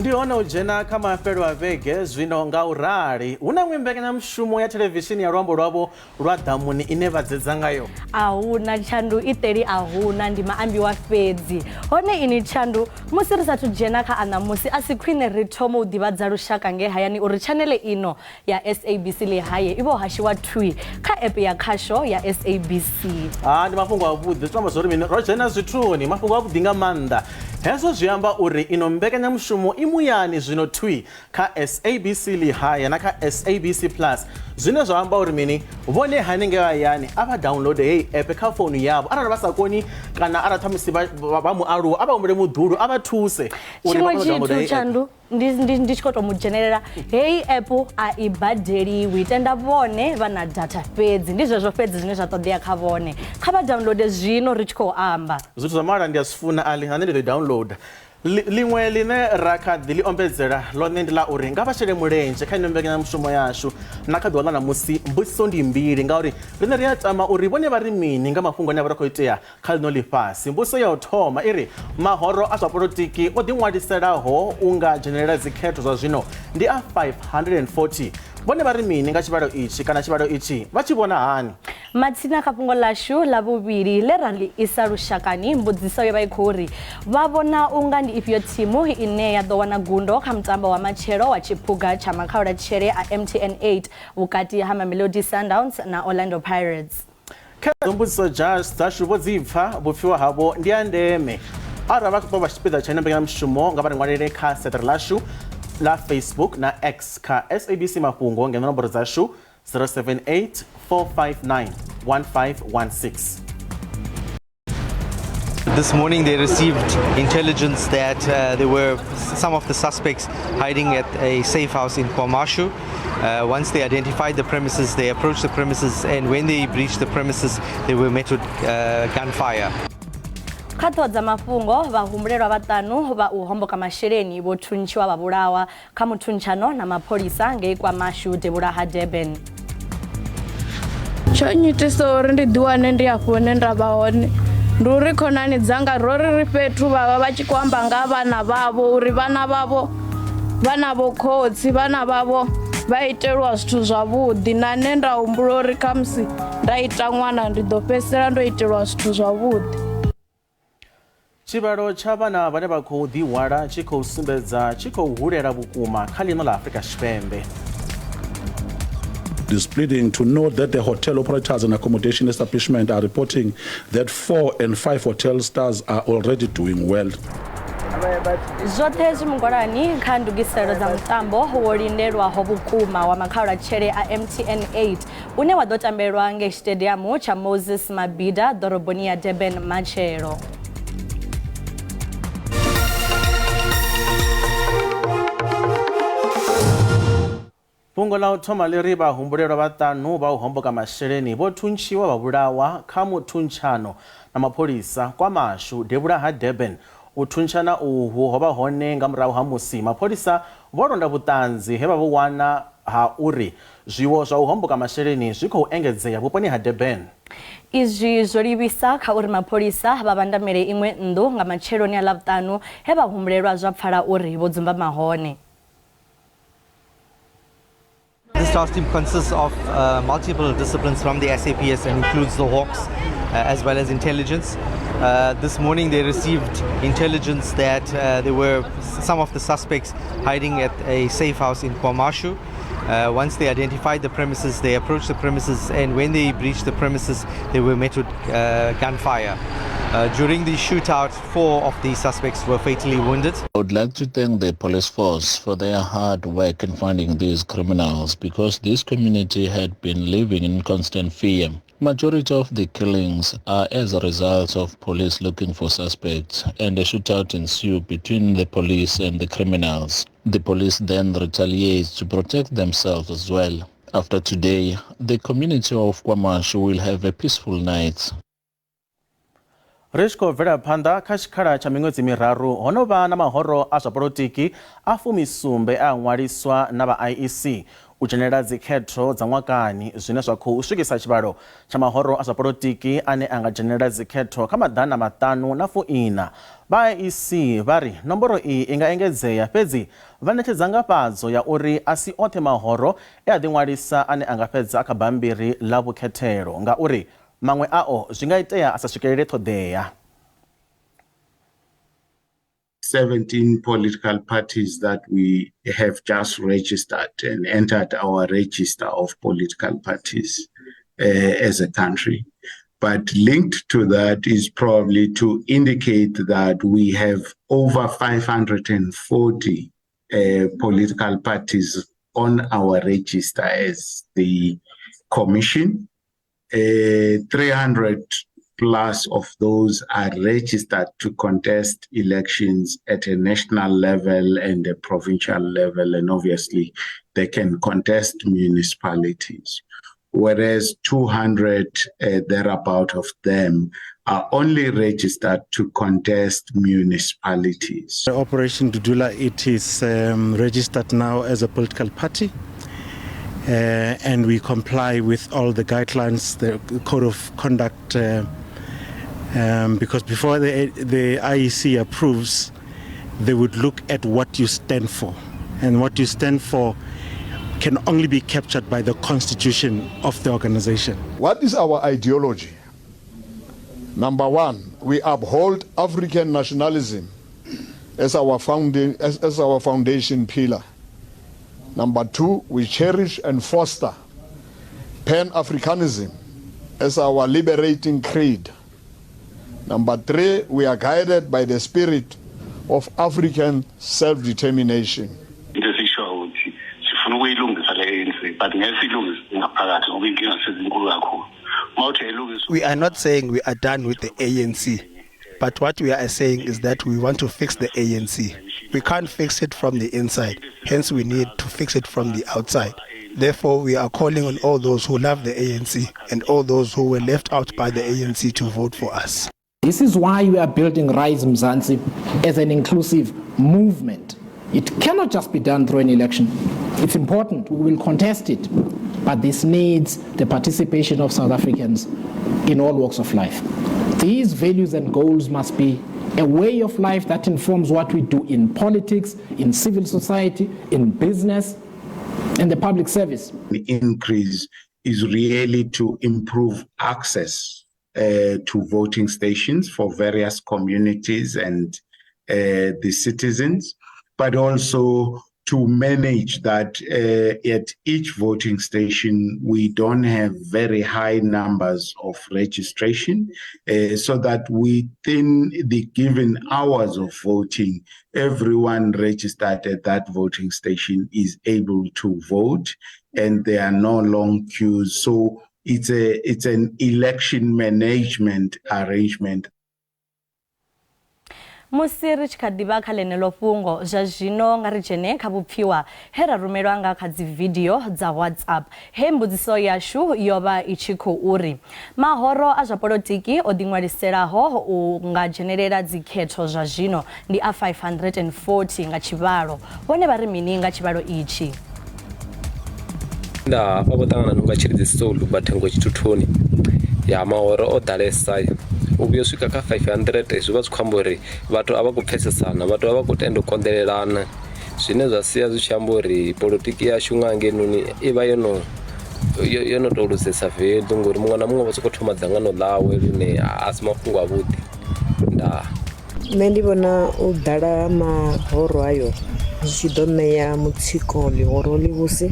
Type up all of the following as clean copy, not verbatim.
Ndi hone u dzhena kha mafhelo a vhege zwino nga u rali hu na iṅwe mbekanyamushumo ya thelevishini ya luambo lwavho lwa ḓamuni ine vha dzedza ngayo. A huna tshandu iṱeli a huna ndi maambiwa fhedzi. Hone ini tshandu musi ri sathu dzhena kha a ṋamusi a si khwine ri thome u ḓivhadza lushaka nge hayani uri tshanele ino ya SABC Lehae i vho hashiwa thwi kha app ya khasho ya SABC. Ha ndi mafhungo avhuḓi zwi amba zwori mini ro dzhena zwithuni mafhungo avhuḓi nga maanḓa hezwo zwi amba uri ino mbekanyamushumo i muyani zwino thwi kha SABC Lehae na kha SABC Plus zwine zwa amba uri mini vhone hanengei hayani a vha download heyi app kha founu yavho arali vha sa koni kana arali ṱhamusi vha mualuwa a vha humbele muḓulu a vha thuse uri vha Tshiṅwe kone u downloada tshithu heyi app. tshandu ndi, ndi, ndi tshi khou tou mu dzhenelela heyi app a i badeliwi tenda vhone vha na data fhedzi ndi zwezwo fhedzi zwine zwa ṱoḓea kha vhone kha vha downloade zwino ri tshi khou amba. Zwithu zwa mahala ndi a zwi funa ali na nṋe ndi ḓo i downloader. Ḽiṅwe ḽine ra kha ḓi ḽi ombedzela ḽone ndi ḽa uri nga vha shele mulenzhe kha ino mbekanyamushumo yashu na kha ḓuvha ḽa ṋamusi mbudziso ndi mbili ngauri riṋe ri a tama uri vhone vha ri mini nga mafhungo ane a vha ri khou itea kha ḽino ḽifhasi. Mbudziso ya u thoma i ri, Mahoro a zwa polotiki o ḓiṅwaliselaho u nga dzhenelela dzikhetho zwa zwino ndi a 540. Vhone vha ri mini nga tshivhalo itshi kana tshivhalo itshi vha tshi vhona hani? Matsina kha fhungo ḽashu ḽa vhuvhili ḽe ra ḽi isa lushakani, mbudziso yo vha i khou ri, Vha vhona u nga ndi ifhio thimu ine ya ḓo wana gundo kha mutambo wa matshelo wa tshiphuga tsha makhaulatshele a MTN 8 vhukati ha Mamelodi Sundowns na Orlando Pirates? Khedzo mbudziso dzashu vho dzi pfa, vhupfiwa havho ndi ha ndeme. Arali vha khou vha tshipiḓa tsha ino mbekanyamushumo nga vha ri ṅwalele kha siaṱari ḽashu ḽa Facebook na X kha SABC Mafhungo ngeno nomboro dzashu 078 459 1516. This morning they received intelligence that there were some of the suspects hiding at a safe house in KwaMashu. Once they identified the premises, they approached the premises, and when they breached the premises, they were met with gunfire. Kha ṱhoho dza mafhungo, vhahumbulelwa vhaṱanu vha u homboka masheleni vho thuntshiwa vha vhulawa kha muthuntshano na mapholisa ngei KwaMashu devhula ha Durban. Tsho nnyitisa uri ndi ḓiwane ndi afho hune nda vha hone ndi uri khonani dzanga ro ri ri fhethu vha vha vha tshi khou amba nga vhana vhavho uri vhana vhavho vha na vhokhotsi vhana vhavho vha itelwa zwithu zwavhuḓi na nṋe nda humbula uri khamusi nda ita ṅwana ndi ḓo fhedzisela ndo itelwa zwithu zwavhuḓi. Tshivhalo tsha vhana vhane vha khou ḓihwala tshi khou sumbedza tshi khou hulela vhukuma kha ḽino ḽa Afrika Tshipembe. Is pleading to note that the hotel operators and accommodation establishment are reporting that 4 and 5 hotel stars are already doing well. Zwoṱhe zwi mugwalani kha ndugiselo dza mutambo wo lindelwaho vhukuma wa makhaulatshele a MTN 8 une wa ḓo tambelwa ngei tshitediamu tsha Moses Mabhida ḓoroboni ya Durban matshelo. Fhungo ḽa u thoma ḽi ri vhahumbulelwa vhaṱanu vha u homboka masheleni vho thuntshiwa vha vhulawa kha muthuntshano na mapholisa KwaMashu, devhula ha Durban. U thuntshana uhu ho vha hone nga murahu ha musi mapholisa vho londa vhuṱanzi he vha vhu wana ha uri Zwiwo zwa u homboka masheleni zwi khou engedzea vhuponi ha Durban. Izwi zwo livhisa kha uri mapholisa vha vhandamele iṅwe nnḓu nga matsheloni a Ḽavhuṱanu he vha humbulelwa zwa pfala uri vho dzumbama hone. This task team consists of multiple disciplines from the SAPS and includes the Hawks as well as intelligence. This morning they received intelligence that there were some of the suspects hiding at a safe house in KwaMashu. Once they identified the premises, they approached the premises, and when they breached the premises, they were met with gunfire. During the shootout, 4 of the suspects were fatally wounded. I would like to thank the police force for their hard work in finding these criminals, because this community had been living in constant fear. Majority of the killings are as a result of police looking for suspects, and a shootout ensued between the police and the criminals. The police then retaliate to protect themselves as well. After today, the community of KwaMashu will have a peaceful night. Ri tshi khou bvela phanḓa kha tshikhala tsha miṅwedzi miraru ho no vha na mahoro a zwa polotiki a fumisumbe a ṅwaliswa na vha IEC. u dzhenela dzikhetho dza ṅwakani, zwine zwa khou swikisa tshivhalo tsha mahoro a zwa polotiki ane a nga dzhenela dzikhetho kha 514. Vha IEC vha ri nomboro iyi i nga engedzea, fhedzi vha ṋetshedza ngafhadzo ya uri a si oṱhe mahoro e a ḓiṅwalisa ane a nga fhedza a kha bammbiri ḽa vhukhethelo ngauri maṅwe ao zwi nga itea a sa swikelele ṱhoḓea. 17 political parties that we have just registered and entered our register of political parties as a country. But linked to that is probably to indicate that we have over 540 political parties on our register as the commission. 300 plus of those are registered to contest elections at a national level and a provincial level, and obviously they can contest municipalities. Whereas 200 thereabout of them are only registered to contest municipalities. Operation Dudula, it is registered now as a political party. And we comply with all the guidelines, the code of conduct, because before the IEC approves, they would look at what you stand for. And what you stand for can only be captured by the constitution of the organization. What is our ideology? Number one, we uphold African nationalism as our foundation pillar. Number two, we cherish and foster Pan-Africanism as our liberating creed. Number three, we are guided by the spirit of African self-determination. We are not saying we are done with the ANC, but what we are saying is that we want to fix the ANC. We can't fix it from the inside, hence we need to fix it from the outside. Therefore, we are calling on all those who love the ANC and all those who were left out by the ANC to vote for us. This is why we are building Rise Mzansi as an inclusive movement. It cannot just be done through an election. It's important, we will contest it, but this needs the participation of South Africans in all walks of life. These values and goals must be a way of life that informs what we do in politics, in civil society, in business, in the public service. The increase is really to improve access to voting stations for various communities and the citizens, but also to manage that at each voting station, we don't have very high numbers of registration, so that within the given hours of voting, everyone registered at that voting station is able to vote and there are no long queues. So it's an election management arrangement. Musi ri tshi kha ḓivha kha ḽeneḽo fhungo zwa zwino nga ri dzhene kha vhupfiwa he ra rumelwa nga kha dzi video dza WhatsApp. He mbudziso yashu yo vha i tshi khou uri mahoro a zwa polotiki o ḓiṅwaliselaho u nga dzhenelela dzikhetho zwa zwino ndi a 540 nga tshivhalo. Vhone vha ri mini nga tshivhalo itshi? Nda hafha vho ṱangana nunga tshelede solu bathengo tshithuthuni ya mahoro o ḓalesa u vhuya swika kha 500 zwi vha zwi khou amba uri vhathu a vha khou pfesesana, vhathu a vha khou tenda u konḓelelana, zwine zwa sia zwi tshi amba uri politiki yashu nga ngenoni i vha yo no tou lusesa vedu ngori muṅwe na muṅwe vha sokou thoma dzangano ḽawe lune a si mafhungo avhuḓi. Ndaa nṋe ndi vhona u ḓala mahoro ayo zwi tshi ḓo ṋea mutsiko ḽihoro ḽivhusi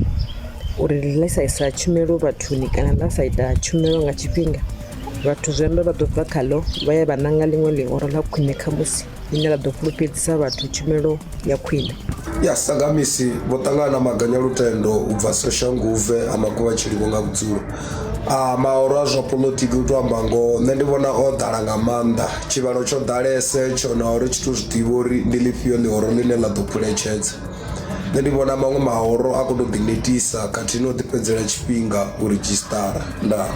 uri ḽi sa isa tshumelo vhathuni kana ḽa sa ita tshumelo nga tshifhinga vhathu zwi amba vha ḓo bva khaḽo vha ya vha nanga ḽiṅwe ḽihoro ḽa khwine khamusi ḽine ḽa ḓo fulufhedzisa vhathu tshumelo ya khwine. Ya sagamisi vho ṱangana na Maganya Lutendo u bva Soshanguve ha Maguvha Tshilivho nga vhudzulo. Mahoro a zwa polotiki u to amba ngoho nṋe ndi vhona o ḓala nga maanḓa, tshivhalo tsho ḓalese tsho na uri tshi to zwi ḓivha uri ndi ḽifhio ḽihoro ḽine ḽa ḓo phuletshedza. Nṋe ndi vhona maṅwe mahoro a khou tou ḓinetisa khathihi no ḓi fhedzela tshifhinga u redzhistara. Ndaa.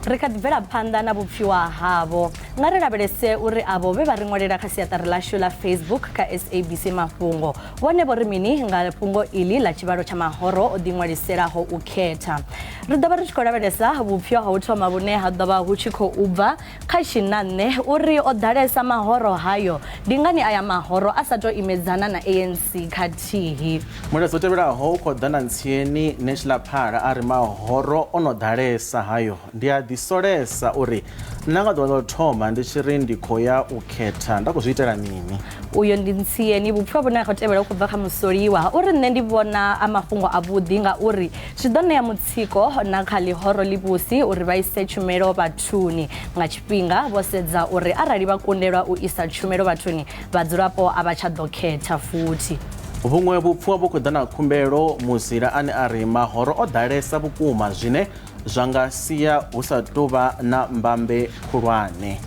Ri kha ḓi bvela phanḓa na vhupfiwa havho. Nga ri lavhelese uri avho vhe vha ri ṅwalela kha siaṱari ḽashu ḽa Facebook kha SABC Mafhungo vhone vho ri mini nga fhungo iḽi ḽa tshivhalo tsha mahoro o ḓiṅwaliselaho u khetha. Ri ḓo vha ri tshi khou lavhelesa vhupfiwa ha u thoma vhune ha ḓo vha hu tshi khou bva kha Tshinanne uri o ḓalesa mahoro hayo. Ndi ngani aya mahoro a sa tou imedzana na ANC khathihi? Mulaedza u tevhelaho u khou ḓa na Ntsieni Netshiḽaphala a ri mahoro o no ḓalesa hayo. Ndi a ḓisolesa uri nṋe nga ḓuvha ḽa u thoma ndi tshi ri ndi khou ya u khetha nda khou zwi itela mini. Uyo ndi Ntsieni. Vhupfiwa vhune ha khou tevhela u khou bva kha Musoliwa uri nṋe ndi vhona a mafhungo avhuḓi ngauri zwi ḓo ṋea mutsiko na kha ḽihoro ḽivhusi uri vha ise tshumelo vhathuni nga tshifhinga vho sedza uri arali vha kundelwa u isa tshumelo vhathuni vhadzulapo a vha tsha ḓo khetha futhi. Vhuṅwe vhupfiwa vhu khou ḓa na khumbelo Muzila ane a ri mahoro o ḓalesa vhukuma zwine zwa nga sia hu sa tou vha na mbambe khulwane.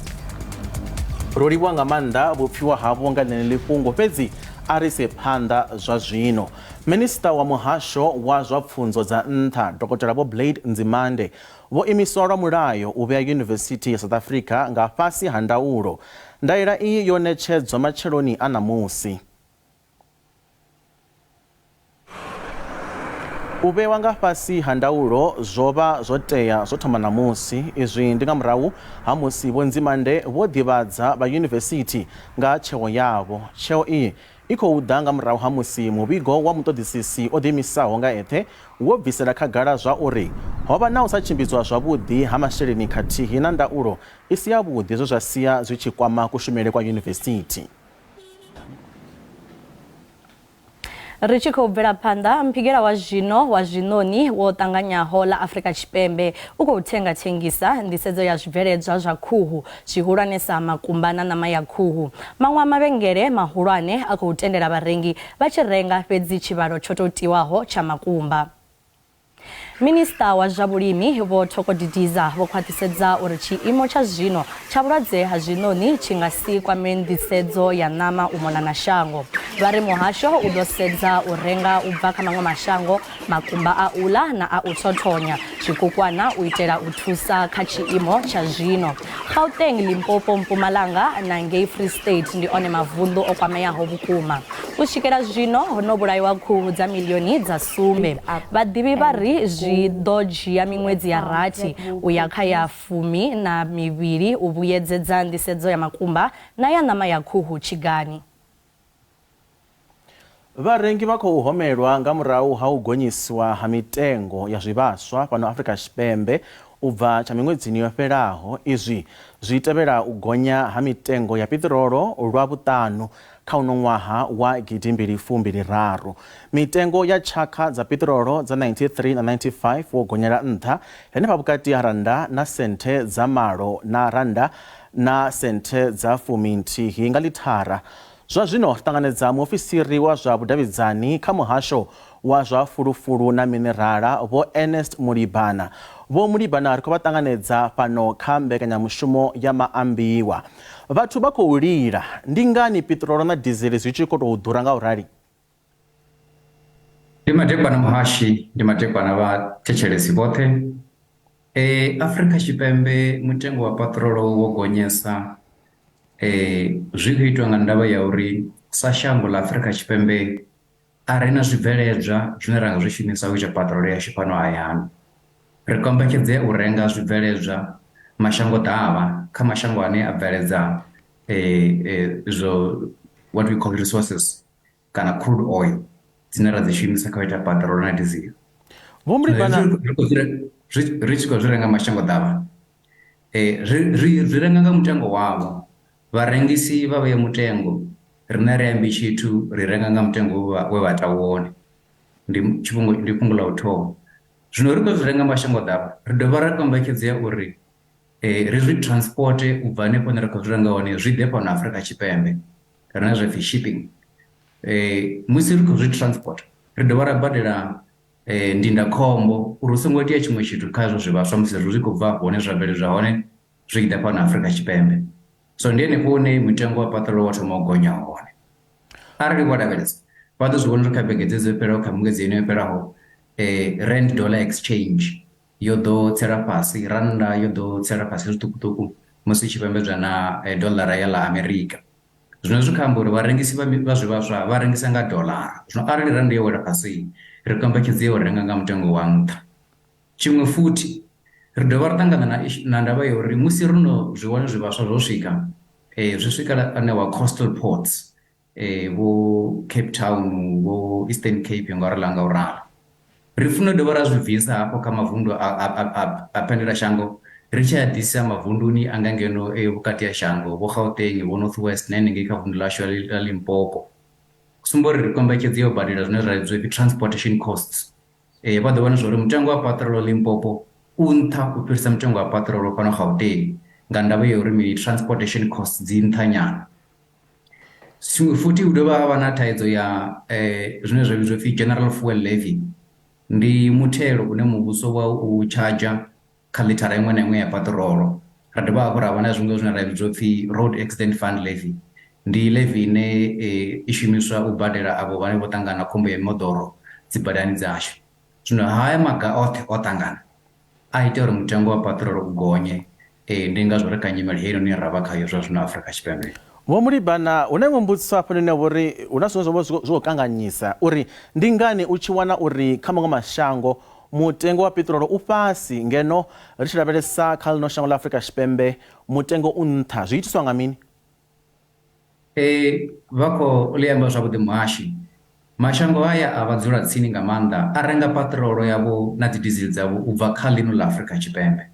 Ro livhuwa nga maanḓa vhupfiwa havho nga ḽeneḽi fhungo fhedzi a ri ise phanḓa zwa zwino. Minisiṱa wa muhasho wa zwa pfunzo dza nṱha Dokotela Vho Blade Nzimande vho imiswa lwa mulayo u vhea Yunivesithi ya South Africa nga fhasi ha ndaulo. Ndaela iyi yo ṋetshedzwa matsheloni a ṋamusi. U vhewa nga fhasi ha ndaulo zwo vha zwo tea zwo thoma ṋamusi. Izwi ndi nga murahu ha musi Vho Nzimande vho ḓivhadza vha yunivesithi nga ha tsheo yavho. Tsheo iyi i khou ḓa nga murahu ha musi muvhigo wa muṱoḓisisi o ḓiimisaho nga eṱhe wo bvisela khagala zwa uri ho vha na u sa tshimbidzwa zwavhuḓi ha masheleni khathihi na ndaulo i si yavhuḓi zwe zwa sia zwi tshi kwama kushumele kwa yunivesithi. Ri tshi khou bvela phanḓa, mphigela wa zwino wa zwiṋoni wo ṱanganyaho ḽa Afrika Tshipembe u khou thenga-thengisa nḓisedzo ya zwibveledzwa zwa khuhu, zwihulwanesa makumba na ṋama ya khuhu. Maṅwe a mavhengele mahulwane a khou tendela vharengi vha tshi renga fhedzi tshivhalo tsho tou tiwaho tsha makumba. Minisiṱa wa zwa Vhulimi Vho Thoko Didiza vho khwaṱhisedza uri tshiimo tsha zwino tsha vhulwadze ha zwiṋoni tshi nga si kwame nḓisedzo ya ṋama u mona na shango. Vha ri muhasho u ḓo sedza u renga u bva kha maṅwe mashango makumba a u ḽa na a u thothonya zwikukwana u itela u thusa kha tshiimo tsha zwino. Gauteng, Limpopo, Mpumalanga na ngei Free State ndi one mavunḓu o kwameaho vhukuma. U swikela zwino ho no vhulaiwa khuhu dza miḽioni dza sumbe. Vhaḓivhi vha ri zwi ḓo dzhia miṅwedzi ya rathi u ya kha ya 12 u vhuyedzedza nḓisedzo ya makumba na ya ṋama ya khuhu tshigani. Vharengi vha khou homelwa nga murahu ha u gonyiswa ha mitengo ya zwivhaswa fhano Afrika Tshipembe u bva tsha miṅwedzini yo fhelaho. Izwi zwi tevhela u gonya ha mitengo ya piṱirolo lwa vhuṱanu kha uno ṅwaha wa gidimbili fumbili raru. Mitengo ya tshakha dza piṱirolo dza 93 na 95 wo gonyela nṱha henefha vhukati ha rannda na senthe dza malo na rannda na senthe dza fuminthihi nga ḽithara. Zwa zwino ri ṱanganedza muofisiri wa zwa vhudavhidzani kha muhasho wa zwa fulufulu na minerala Vho Ernest Mulibana. Vho Mulibana ri khou vha ṱanganedza fhano kha mbekanyamushumo ya maambiwa. Vhathu vha khou lila, ndi ngani piṱirolo na dizele zwi tshi khou tou ḓura nga u rali? Ndi madekwana muhashi, ndi madekwana vha thetshelesi vhoṱhe. E, Afrika Tshipembe mutengo wa paṱirolo wo gonyesa e, zwi khou itwa nga ndavha ya uri sa shango ḽa Afrika Tshipembe a ri na zwibveledzwa zwine ra nga zwi shumisa u ita paṱirolo yashu fhano hayani. Ri kombetshedzea u renga zwibveledzwa mashango ḓavha kha mashango ane a bveledza e, e, zwo what we call resources kana crude oil dzine ra dzi shumisa kha u ita paṱirolo na dizele. Vho Mulibana ri tshi khou zwi renga mashango ḓavha ri zwi renga nga mutengo wavho, vharengisi vha vhea mutengo riṋe ri ambi tshithu ri renga nga mutengo we vha ta wone ndi tshifhungo ndi fhungo ḽa u thoma. Zwino ri khou zwi renga mashango ḓavha ri dovha ra kombetshedzea uri ri zwi transport u bva hanefho hune ra khou zwi renga hone zwi ḓe fhano Afrika Tshipembe ri na zwa pfhi shipping. Musi ri khou zwi transport ri dovha ra badela ndindakhombo uri hu songo itea tshiṅwe tshithu kha hezwo zwivhaswa musi zwi khou bva hune zwa bveledzwa hone zwi tshi ḓa fhano Afrika Tshipembe. So ndi henefho hune mutengo wa paṱirolo wa thoma u gonya hone. Arali vho lavhelesa vha ḓo zwi vhona uri kha vhege dze dzo fhelaho kha miṅwedzi ino yo fhelaho rand dollar exchange. yo ḓo tsela fhasi, rannda yo ḓo tsela fhasi zwiṱukuṱuku musi i tshi vhambedzwa na doḽara ya ḽa Amerika. Zwino zwi khou amba uri vharengisi vha zwivhaswa vha rengisa nga doḽara. Zwino arali rannda yo wela fhasi, ri kombetshedzea u renga nga mutengo wa nṱha. Tshiṅwe futhi, ri dovha ra ṱangana na na ndavha ya uri musi ro no zwi wana zwivhaswa zwo swika, zwi swika anewa coastal ports, vho Cape Town, vho Eastern Cape nga uri ḽa nga u ralo. Ri funa u dovha ra zwi bvisa hafho kha mavundu a phendela shango ri tshi a ḓisa mavunduni a nga ngeno vhukati ha shango, vho Gauteng, vho North West na henengei kha vundu ḽashu ḽa Limpopo. Sumba uri ri kombetshedzea u badela zwine zwa vhidzwa upfi transportation costs. Vha ḓo wana zwa uri mutengo wa paṱirolo Limpopo u nṱha u fhirisa mutengo wa paṱirolo fhano Gauteng nga ndavha ya uri mini transportation costs dzi nṱha nyana. Tshiṅwe futhi hu dovha ha vha na thaidzo ya zwine zwa vhidzwa upfhi general fuel levy, ndi muthelo une muvhuso wa u tshadzha kha ḽithara iṅwe na iṅwe ya paṱirolo. Ra dovha hafhu ra vha na zwiṅwe zwine ra vhidza upfhi road accident fund levy, ndi levy ine i shumiswa u badela avho vhane vho ṱangana na khombo ya mimoḓoro dzi badani dzashu. Zwino haya maga oṱhe o ṱangana a ita uri mutengo wa paṱirolo u gonye. Ee, ndi ngazwo ri kha nyimele heinoni ine ra vha khayo zwa zwino Afrika Tshipembe. Vho Mulibana, hu na iṅwe mbudziso hafha ine ya vha uri hu na zwiṅwe zwa vha zwi khou kanganyisa uri ndi ngani u tshi wana uri kha maṅwe mashango mutengo wa peṱirolo u fhasi ngeno ri tshi lavhelesa kha ḽino shango ḽa Afrika Tshipembe mutengo u nṱha, zwi itiswa nga mini? Ee, vha khou ḽi amba zwavhuḓi muhashi. Mashango haya a vhadzulatsini nga maanḓa a renga paṱirolo yavho na dzi dizili dzavho u bva kha ḽino ḽa Afrika Tshipembe.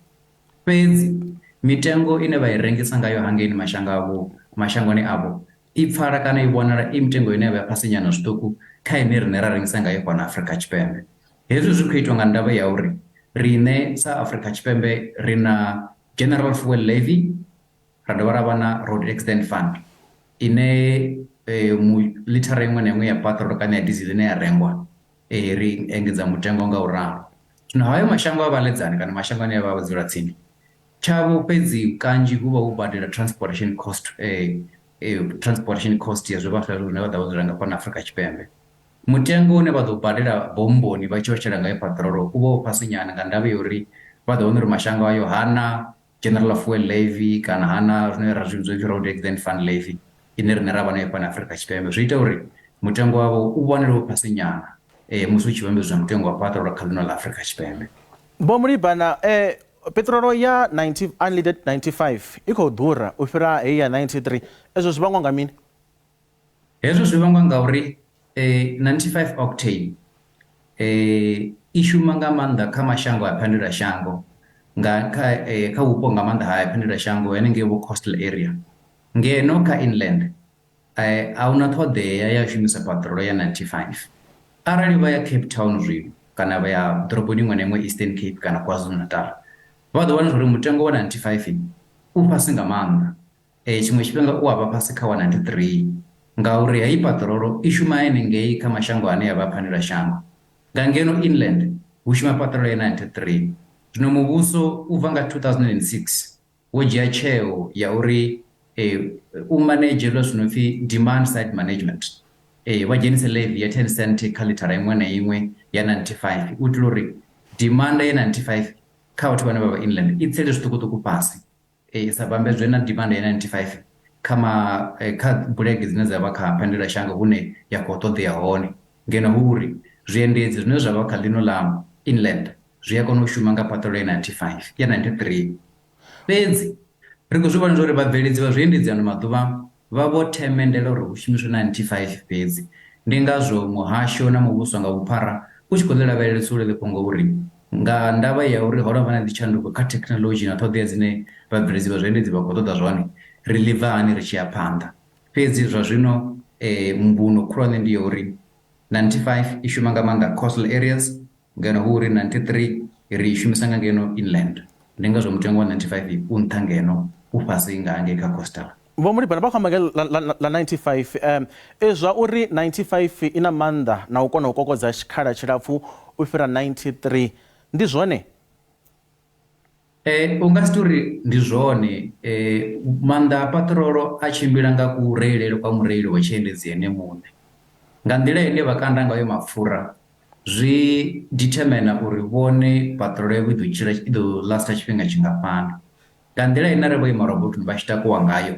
Fhedzi mitengo ine vha i rengisa ngayo hangeini mashango avho mashangoni avho i pfala kana i vhonala i mitengo ine ya vha ya fhasi nyana zwiṱuku kha ine riṋe ra rengisa ngayo fhano Afrika Tshipembe. Hezwi zwi khou itwa nga ndavha ya uri riṋe sa Afrika Tshipembe ri na General Fuel Levy, ra dovha ra vha na Road Accident Fund ine ḽithara iṅwe na iṅwe ya paṱirolo kana ya dizili ine ya rengwa ri engedza mutengo nga u ralo. Zwino hayo mashango a vhaḽedzani kana mashango ane a vha vhadzulatsini tshavho fhedzi kanzhi hu vha hu badela transportation cost transportation cost ya zwivhaswa zwine vha ḓo vha zwi renga fhano Afrika Tshipembe. Mutengo une vha ḓo badela bommboni vha tshi yo shela ngayo paṱirolo u vha u fhasi nyana nga ndavha ya uri vha ḓo wana uri mashango ayo hana General Fuel Levy kana hana zwine ra zwi vhidza upfi Road Accident Fund Levy ine riṋe ra vha nayo fhano Afrika Tshipembe. Zwi ita uri mutengo wavho u vhonale u fhasi nyana musi u tshi vhambedzwa na mutengo wa paṱirolo kha ḽino ḽa Afrika Tshipembe. Vho Mulibana, peṱirolo ya 90, unleaded 95 i khou ḓura u fhira heyi ya 93, ezwo zwi vhangwa nga mini? Hezwo zwi vhangwa ngauri 95 octane i shuma nga maanḓa kha mashango a phendelashango nga kha kha vhupo nga maanḓa ha phendelashango henengei vho coastal area ngeno kha inland a huna ṱhoḓea ya u shumisa paṱirolo ya 95. Arali vha ya Cape Town zwino kana vha ya ḓoroboni iṅwe na iṅwe Eastern Cape kana KwaZulu-Natal vha ḓo wana uri mutengo wa 95 u fhasi nga maanḓa. Tshiṅwe tshifhinga u a vha fhasi kha wa 93 ngauri heyi paṱirolo i shuma henengei kha mashango ane a vha phanelashango. Nga ngeno inland hu shuma paṱirolo ya 93. Zwino muvhuso u bva nga 2006 wo dzhia tsheo ya uri u manedzhe lwa zwi no pfi demand side management, vha dzhenise levy ya 10 cent kha ḽithara iṅwe na iṅwe ya 95 u itela uri demand ya 95 kha vhathu vhane vha vha inland i tsele zwiṱukuṱuku fhasi. i sa vhambedzwe na demand ya 95 kha ma kha bulege dzine dza vha kha phendelashango hune ya khou ṱoḓea hone, ngeno hu uri zwiendedzi zwine zwa vha kha ḽino ḽa inland zwi a kona u shuma nga paṱirolo ya 95 ya 93. Fhedzi ri khou zwi vhona zwa uri vhabveledzi vha zwiendedzi ano maḓuvha Vha vho themendela uri hu shumiswe 95 fhedzi. Ndi ngazwo muhasho na muvhuso nga vhuphara u tshi khou ḽi lavhelesa uri ḽi fhungo uri nga ndavha ya uri ho no vha na dzitshanduko kha thekhinoḽodzhi na ṱhoḓea dzine vhabveledzi vha zwiendedzi vha khou ṱoḓa zwone, ri ḽi bva hani ri tshi ya phanḓa. Fhedzi zwa zwino mbuno khulwane ndi ya uri 95 i shuma nga maanḓa coastal areas ngeno hu uri 93 ri i shumisa nga ngeno inland. Ndi ngazwo mutengo wa 95 u nṱha ngeno u fhasi nga hangei kha coastal. Vho Mulibana vha khou amba nga ḽa 95 um e zwa uri 95 i na maanḓa na u kona u kokodza tshikhala tshilapfu u fhira 93 ndi zwone? U nga si tou ri ndi zwone, maanḓa a paṱirolo a tshimbila nga kureilele kwa mureili wa tshiendedzi ene muṋe. Nga nḓila ine vha kanda ngayo mapfura, Zwi determine uri vhone paṱirolo yavho i ḓo tshila i ḓo lasta tshifhinga tshingafhani. Nga nḓila ine ra vho ima robothoni vha tshi takuwa ngayo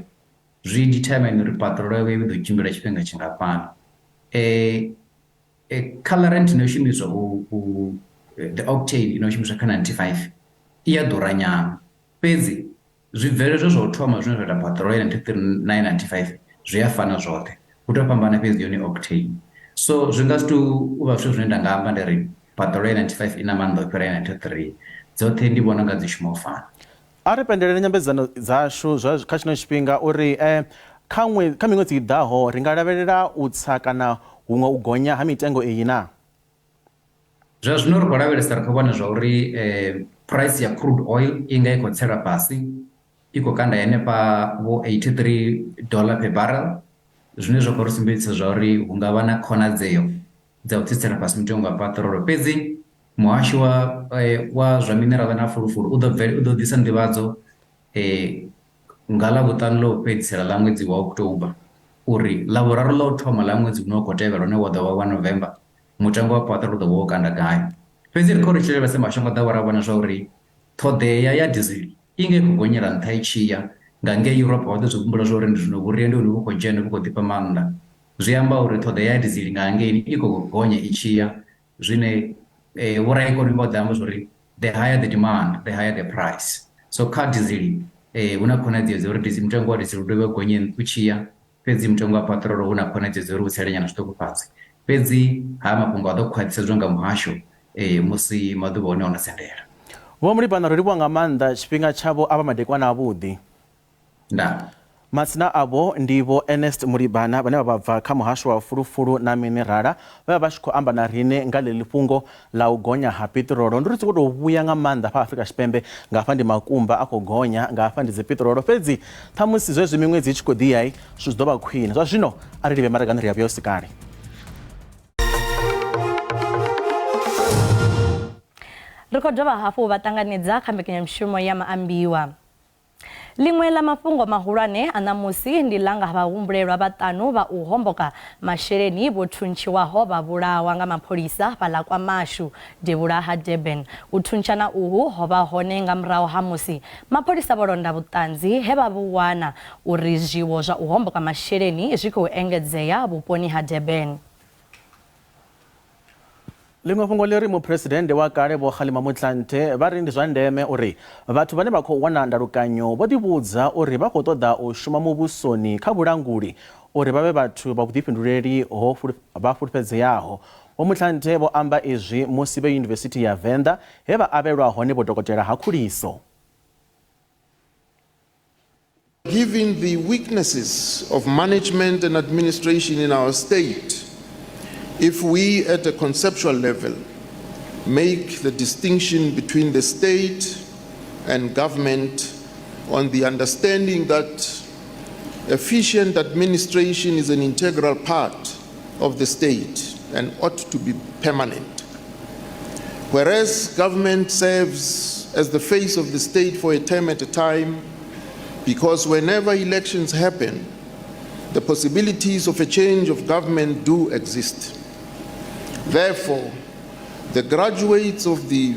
zwi determine uri paṱirolo yavho i ḓo tshimbila tshifhinga tshingafhani. Colourant ino shumiswa u the octane ino shumiswa kha 95 i a ḓura nyana fhedzi zwibveledzwa zwa u thoma zwine zwa ita paṱirolo ya 93 na ya 95 zwi a fana zwoṱhe hu tou fhambana fhedzi yone octane. So zwi nga si tou vha zwithu zwine nda nga amba ndi ri paṱirolo ya 95 i na maanḓa u fhira ya 93 dzoṱhe ndi vhona unga dzi shuma u fana. A ri pendelele nyambedzano dzashu zwa kha tshino tshifhinga uri kha ṅwe kha miṅwedzi i ḓaho ri nga lavhelela u tsa kana huṅwe u gonya ha mitengo iyi naa? Zwa zwino ri khou lavhelesa ri khou vhona zwa uri price ya crude oil i nga i khou tsela fhasi i khou kanda henefha vho 83 dollar per barrel zwine zwa khou ri sumbedzisa zwa uri hu nga vha na khonadzeo dza u tsitsela fhasi mutengo wa paṱirolo fhedzi muhasho wa wa zwa minerala na fulufulu u ḓo bvele u ḓo ḓisa nḓivhadzo nga ḽa vhuṱanu ḽa u fhedzisela ḽa ṅwedzi wa October uri ḽa vhuraru ḽa u thoma ḽa ṅwedzi une wa khou tevhela une wa ḓo vha wa November mutengo wa paṱirolo u ḓo vha wo kanda gai. Fhedzi ri khou ri tshi lavhelesa mashango ḓavha ra vhona zwa uri ṱhoḓea ya diesel i nga i khou gonyela nṱha i tshi ya nga ngei Europe vha ḓo zwi humbula zwa uri ndi zwino vhuria ndi hone vhu khou dzhena vhu khou ḓifha maanḓa. Zwi amba uri ṱhoḓea ya diesel nga hangeini i khou gonya i tshi ya zwine vhoraikonomi vha ḓo amba zwa uri the higher the demand the higher the price. So kha diesel hu na khonadzeo dza uri mutengo wa diesel u dovhe u gonye u tshi ya fhedzi mutengo wa paṱirolo hu na khonadzeo dza uri u tsele nyana zwiṱuku fhasi. Fhedzi haya mafhungo a ḓo khwaṱhisedzwa nga muhasho musi maḓuvha one o no sendela. Vho Mulibana ro livhuwa nga maanḓa tshifhinga tshavho avha madekwana avhuḓi. Ndaa. Madzina avho ndi Vho Ernest Mulibana vhane vha bva kha muhasho wa fulufulu na minerala vhe vha vha tshi khou amba na riṋe nga ḽeḽi fhungo ḽa u gonya ha piṱirolo. Ndi ri tshi khou tou vhuya nga maanḓa hafha Afrika Tshipembe nga hafha ndi makumba a khou gonya nga hafha ndi dzi piṱirolo fhedzi ṱhamusi zwezwi miṅwedzi i tshi khou ḓi ya zwithu zwi ḓo vha khwine. Zwa zwino a ri livhe maragani ri a vhuya hu si kale. Ri khou dovha hafhu vha ṱanganedza kha mbekanyamushumo ya maambiwa. Ḽiṅwe ḽa mafhungo mahulwane a ṋamusi ndi ḽa nga vhahumbulelwa vhaṱanu vha u homboka masheleni vho thuntshiwaho vha vhulawa nga mapholisa fhaḽa KwaMashu, devhula ha Durban. U thuntshana uhu ho vha hone nga murahu ha musi mapholisa vho londa vhuṱanzi he vha vhu wana uri zwiwo zwa u homboka masheleni zwi khou engedzea vhuponi ha Durban. Ḽiṅwe fhungo ḽi ri muphuresidennde wa kale Vho Kgalema Motlanthe vha ri ndi zwa ndeme uri vhathu vhane vha khou wana ndalukanyo vho ḓivhudza uri vha khou ṱoḓa u shuma muvhusoni kha vhulanguli uri vha vhe vhathu vha vhuḓifhinduleli ho vha fhulufhedzeaho. Vho Motlanthe vho amba izwi musi vhe Yunivesithi ya Venḓa he vha avhelwa hone vhudokotela ha khuliso. Given the weaknesses of management and administration in our state, if we at a conceptual level make the distinction between the state and government on the understanding that efficient administration is an integral part of the state and ought to be permanent. Whereas government serves as the face of the state for a term at a time, because whenever elections happen, the possibilities of a change of government do exist. Therefore, the graduates of the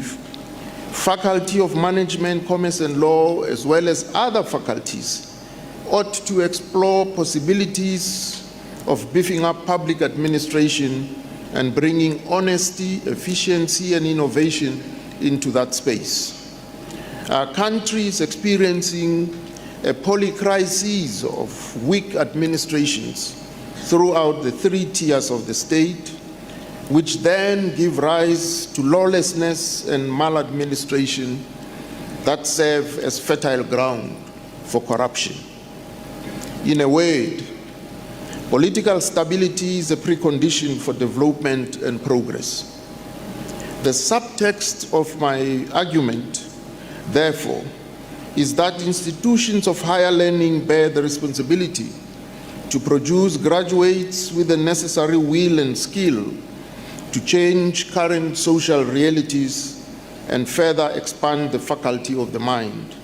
Faculty of Management, Commerce and Law, as well as other faculties, ought to explore possibilities of beefing up public administration and bringing honesty, efficiency, and innovation into that space. Our country is experiencing a polycrisis of weak administrations throughout the three tiers of the state, which then give rise to lawlessness and maladministration that serve as fertile ground for corruption. In a word, political stability is a precondition for development and progress. The subtext of my argument, therefore, is that institutions of higher learning bear the responsibility to produce graduates with the necessary will and skill to change current social realities and further expand the faculty of the mind.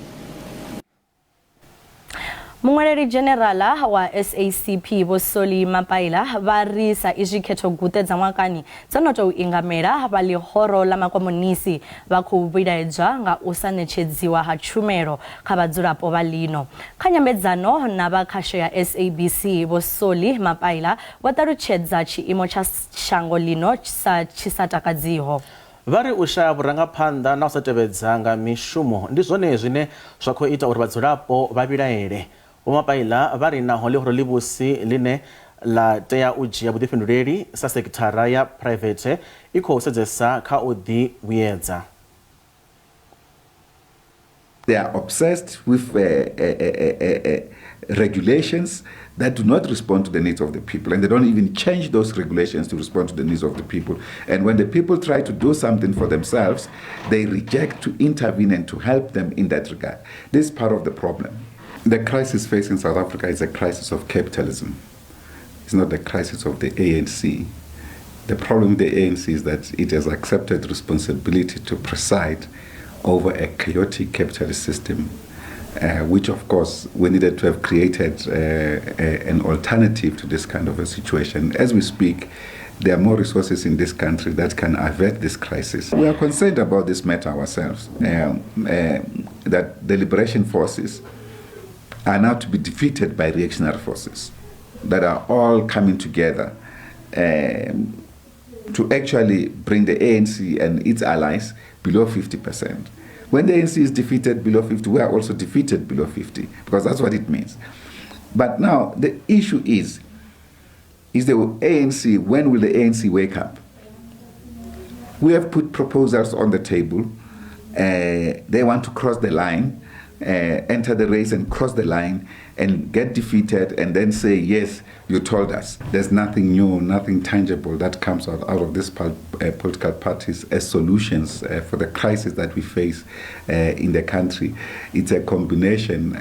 Muṅwaleli dzhenerala wa SACP Vho Solly Mapaila vha ri sa izwi khetho guṱe dza ṅwakani dzo no tou ingamela, vha ḽihoro ḽa makomonisi vha khou vhilaedzwa nga u sa ṋetshedziwa ha tshumelo kha vhadzulapo vha ḽino. Kha nyambedzano na vha khasho ya SABC, Vho Solly Mapaila vho ṱalutshedza tshiimo tsha shango ḽino sa tshi sa takadziho. Vha ri u shaya vhurangaphanḓa na u sa tevhedza nga mishumo ndi zwone zwine zwa khou ita uri vhadzulapo vha vhilaele. Vho Mapaila vha ri naho ḽihoro ḽivhusi ḽine ḽa tea u dzhia vhuḓifhinduleli sa sekithara ya phuraivethe i khou sedzesa kha u ḓivhuyedza. They are obsessed with regulations that do not respond to the needs of the people, and they don't even change those regulations to respond to the needs of the people. And when the people try to do something for themselves, they reject to intervene and to help them in that regard. This is part of the problem. The crisis facing South Africa is a crisis of capitalism. It's not the crisis of the ANC. The problem with the ANC is that it has accepted responsibility to preside over a chaotic capitalist system, which of course we needed to have created an alternative to this kind of a situation. As we speak, there are more resources in this country that can avert this crisis. We are concerned about this matter ourselves, that the liberation forces are now to be defeated by reactionary forces that are all coming together to actually bring the ANC and its allies below 50%. When the ANC is defeated below 50, we are also defeated below 50, because that's what it means. But now the issue is the ANC, when will the ANC wake up? We have put proposals on the table. They want to cross the line, enter the race and cross the line and get defeated and then say, yes, you told us. There's nothing new, nothing tangible that comes out of these political parties as solutions for the crisis that we face in the country. It's a combination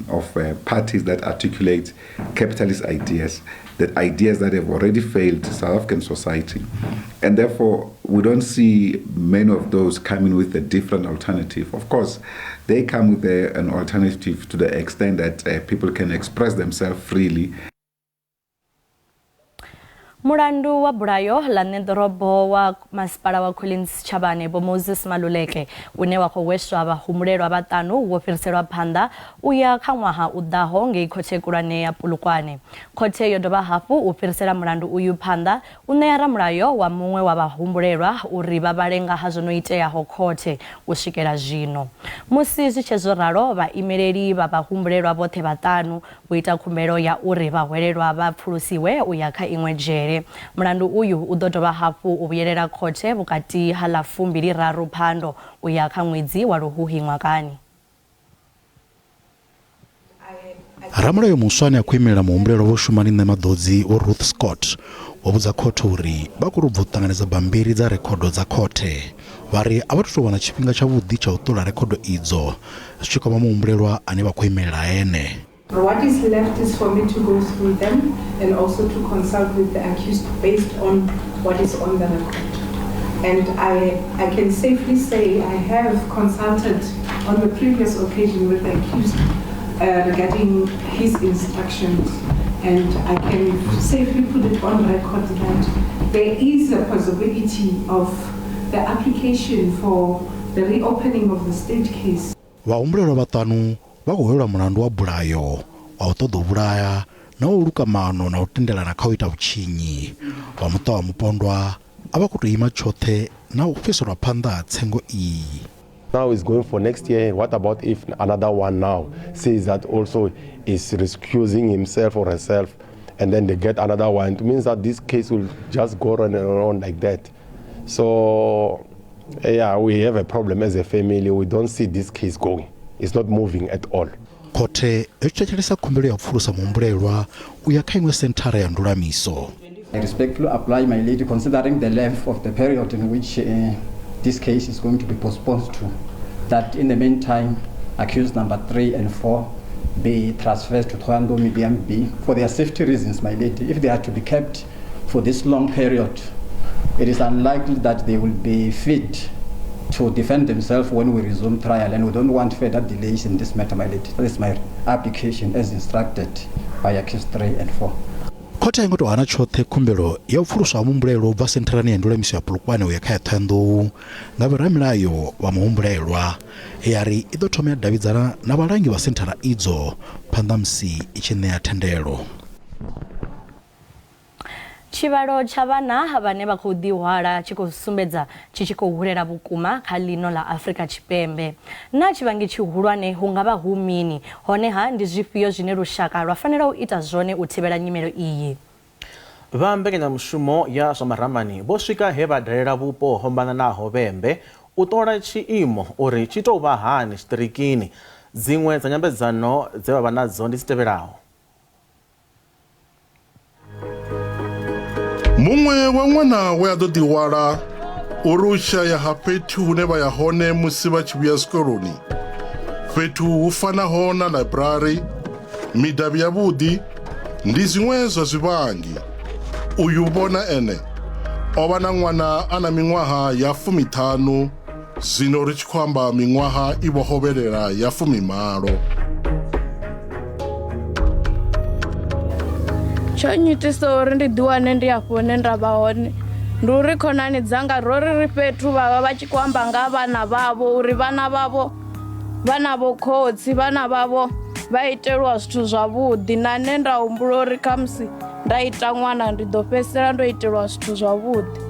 of parties that articulate capitalist ideas, that ideas that have already failed South African society. And therefore, we don't see many of those coming with a different alternative. Of course, they come with an alternative to the extent that people can express themselves freely. Mulandu wa bulayo ḽa ṋeḓorobo wa masipala wa Collins Chabane Vho Moses Maluleke une wa khou hweswa vhahumbulelwa vhaṱanu wo fhiriselwa phanḓa u ya kha ṅwaha u ḓaho ngei khothe khulwane ya Polokwane. Khothe yo dovha hafhu u fhirisela mulandu uyu phanḓa u ṋea ramulayo wa muṅwe wa vhahumbulelwa uri vha vhale nga ha zwo no iteaho khothe u swikela zwino. Musi zwi tshe zwo ralo, vhaimeleli vha vhahumbulelwa vhoṱhe vhaṱanu vho ita khumbelo ya uri vhahwelelwa vha pfulusiwe u ya kha iṅwe dzhele. Mulandu uyu u ḓo dovha hafhu u vhuyelela khothe vhukati ha ḽa 23 Phando u ya kha ṅwedzi wa Luhuhi ṅwakani. Ramulayo muswa ane a khou imelela muhumbulelwa Vho Shumani Ṋemaḓodzi Vho Ruth Scott vho vhudza khothe uri vha khou bva u ṱanganedza bammbiri dza rekhodo dza khothe. Vha ri a vha thu tou wana tshifhinga tshavhuḓi tsha u ṱola rekhodo idzo zwi tshi kwama muhumbulelwa ane vha khou imelela ene. What is left is for me to go through them and also to consult with the accused based on what is on the record. And I can safely say I have consulted on the previous occasion with the accused regarding his instructions. And I can safely put it on record that there is a possibility of the application for the reopening of the state case. Vhahumbulelwa vhaṱanu vha khou hwelwa mulandu wa bulayo wa u ṱoḓa u vhulaya na u luka maano na u tendelana kha u ita vhutshinyi. Vha muṱa wa mupondwa a vha khou tou ima tshoṱhe na u fhiselwa phanḓa ha tsengo iyi. Now it's going for next year. What about if another one now says that also is recusing himself or herself, and then they get another one? It means that this case will just go on and on like that. So, yeah, we have a problem as a family. We don't see this case going. It's not moving at all. Khothe yo thetshelesa khumbelo ya u pfulusa muhumbulelwa u ya kha iṅwe senthara ya ndulamiso. I respectfully apply, my lady, considering the length of the period in which this case is going to be postponed to, that in the meantime, accused number 3 and 4 be transferred to Thohoyandou Medium B for their safety reasons, my lady. If they are to be kept for this long period, it is unlikely that they will be fit to defend themselves when we resume trial, and we don't want further delays in this matter, my lady. That is my application as instructed by accused 3 and 4. Khothe a i ngo tou hana tshoṱhe khumbelo ya u pfuluswa ha muhumbulelwa u bva sentharani ya ndulamiso ya Polokwane u ya kha ya Ṱhohoyanḓou nga vhoramilayo vha muhumbulelwa, ya ri i ḓo thoma ya davhidzana na vhalangi vha senthara idzo phanḓa musi i tshi ṋea thendelo. Tshivhalo tsha vhana vhane vha khou ḓihwala tshi khou sumbedza tshi tshi khou hulela vhukuma kha ḽino ḽa Afrika Tshipembe. Naa tshivhangi tshihulwane hu nga vha hu mini? Honeha ndi zwifhio zwine lushaka lwa fanela u ita zwone u thivhela nyimelo iyi? Vha mbekanyamushumo ya zwa maramani vho swika he vha dalela vhupo ho fhambananaho Vhembe u ṱola tshiimo uri tshi tou vha hani tshiṱirikini. Dziṅwe dza nyambedzano dze vha vha nadzo ndi dzi tevhelaho. Muṅwe wa ṅwana we a ḓo ḓihwala uri u shaya ha fhethu hune vha ya hone musi vha tshi vhuya zwikoloni, fhethu hu fanaho na ḽaiburari, midavhi yavhuḓi ndi zwiṅwe zwa zwivhangi. Uyu vhona ene o vha na ṅwana a na miṅwaha ya fumiṱhanu zwino ri tshi khou amba miṅwaha i vho hovhelela ya fumimalo. Tsho nnyitisa uri ndi ḓiwane ndi afho hune nda vha hone ndi uri khonani dzanga ro ri ri fhethu vha vha vha tshi khou amba nga vhana vhavho uri vhana vhavho vha na vhokhotsi vhana vhavho vha itelwa zwithu zwavhuḓi na nṋe nda humbula uri khamusi nda ita ṅwana ndi ḓo fhedzisela ndo itelwa zwithu zwavhuḓi.